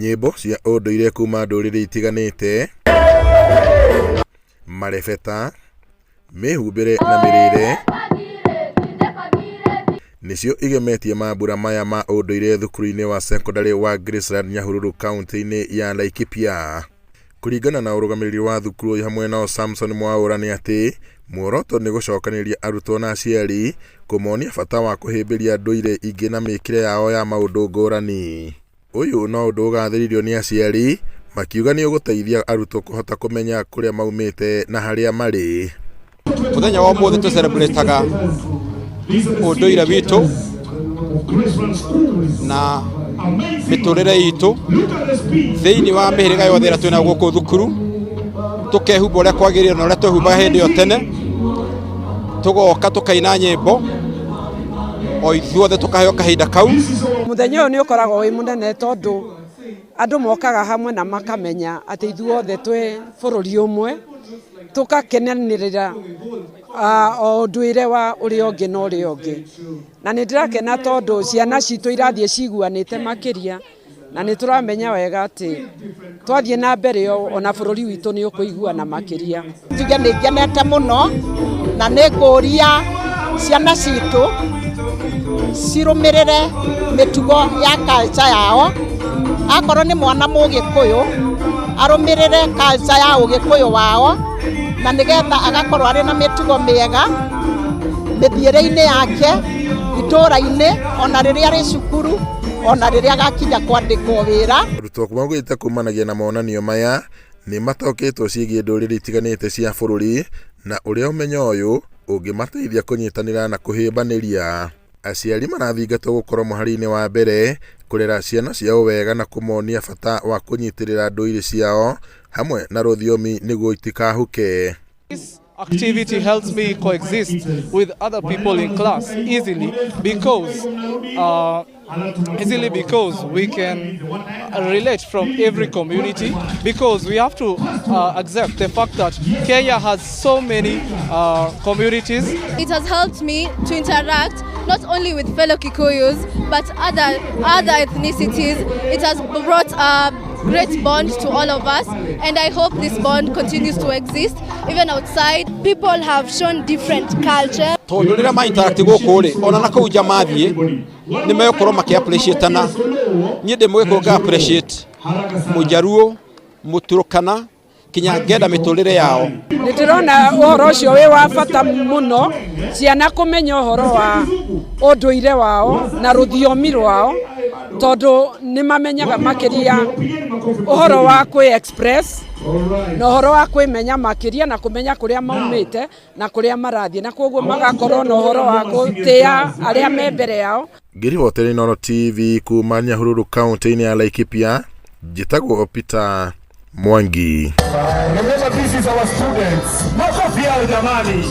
Nyĩmbo cia ũndũire kuma ndũrĩrĩ itiganĩte, marebeta, mĩhumbĩre na mĩrĩre nĩcio igemetie mambura maya ma ũndũire thukuru-inĩ wa cekondarĩ wa Graceland Nyahururu kaunti-inĩ ya Laikipia. Kũringana na ũrũgamĩrĩri wa thukuru ũyũ hamwe nao Samson Mwaũra nĩ atĩ muoroto nĩ gũcokanĩrĩria arutwo na aciari kũmonia bata wa kũhĩmbĩria ndũire ingĩ na mĩkĩre yao ya maũndũ ngũrani. Ũyũ no ũndũ ũgathĩrĩirio nĩ aciari makiuga nĩ ũgũteithia arutwo kũhota kũmenya kũrĩa maumĩte na harĩa marĩ. Mũthenya wa ũmũthĩ tũ celebrataga ũndũire witũ na mĩtũrĩre itũ thĩinĩ wa mĩhĩrĩga yothe ĩrĩa twĩnayo gũkũ thukuru, tũkehumba ũrĩa kwagĩrĩire na ũrĩa twehumbaga hĩndĩ ĩyo tene, tũgoka tũkaina nyĩmbo o ithuothe tũkaheo kahinda kau. Mũthenya ũyũ nĩ ũkoragwo wĩ mũnene tondũ andũ mokaga hamwe na makamenya atĩ ithuothe twĩ bũrũri ũmwe, tũgakenanĩrĩra o ũndũire wa ũrĩa ũngĩ na ũrĩa ũngĩ. Na nĩ ndĩrakena tondũ ciana citũ irathiĩ ciguanĩte makĩria na nĩ tũramenya wega atĩ twathiĩ na mbere ũũ ona bũrũri witũ nĩ ũkũiguana makĩria. Njuge nĩ ngenete mũno na nĩ ngũria ciana citũ cirũmĩrĩre mĩtugo ya culture yao. Akorwo nĩ mwana mũgĩkũyũ arũmĩrĩre culture ya ũgĩkũyũ wao na nĩgetha agakorwo arĩ na mĩtugo mĩega mĩthiĩre-inĩ yake itũũra-inĩ ona rĩrĩa arĩ cukuru ona rĩrĩa agakinya kwandĩkwo wĩra. Arutwo maugĩte kumanagia na monanio maya nĩ mataũkĩtwo ciĩgiĩ ndũrĩrĩ itiganĩte cia bũrũri na ũrĩa ũmenyo ũyũ ũngĩmateithia kũnyitanĩra na kũhĩmbanĩria. Aciari marathingatwo gũkorwo mũhari-inĩ wa mbere kũrera ciana ciao wega na kũmonia bata wa kũnyitĩrĩra ndũire ciao hamwe na rũthiomi nĩguo itikahuke. This activity helps me coexist with other people in class easily because we can relate from every community, because we have to accept the fact that Kenya has so many communities. It has helped me to interact not only with fellow Kikuyus but other ethnicities. It has brought a great bond to all of us, and I hope this bond continues to exist even outside. People have shown different culture. Tondũ rĩrĩa ma interact gũkũ rĩ, ona na kũu nja mathiĩ nĩ megũkorwo makĩ appreciate na niĩ ndĩ mũgĩkũyũ nga appreciate mũjaruo, mũturũkana kinya ngenda mĩtũrĩre yao. Nĩ ndĩrona ũhoro ũcio wĩ wa bata mũno, ciana kũmenya ũhoro wa ũndũire wao na rũthiomi rwao, tondũ nĩ mamenyaga makĩria ũhoro wa kwĩ express na ũhoro wa kwĩmenya makĩria na kũmenya kũrĩa maumĩte na kũrĩa marathiĩ, na koguo magakorwo na ũhoro wa gũtĩa arĩa me mbere yao. Ngĩribotera Inooro TV kuma Nyahururu kaunti-inĩ ya Laikipia, njĩtagwo Peter Mwangi. Remember, this is our students. Makofi yao jamani.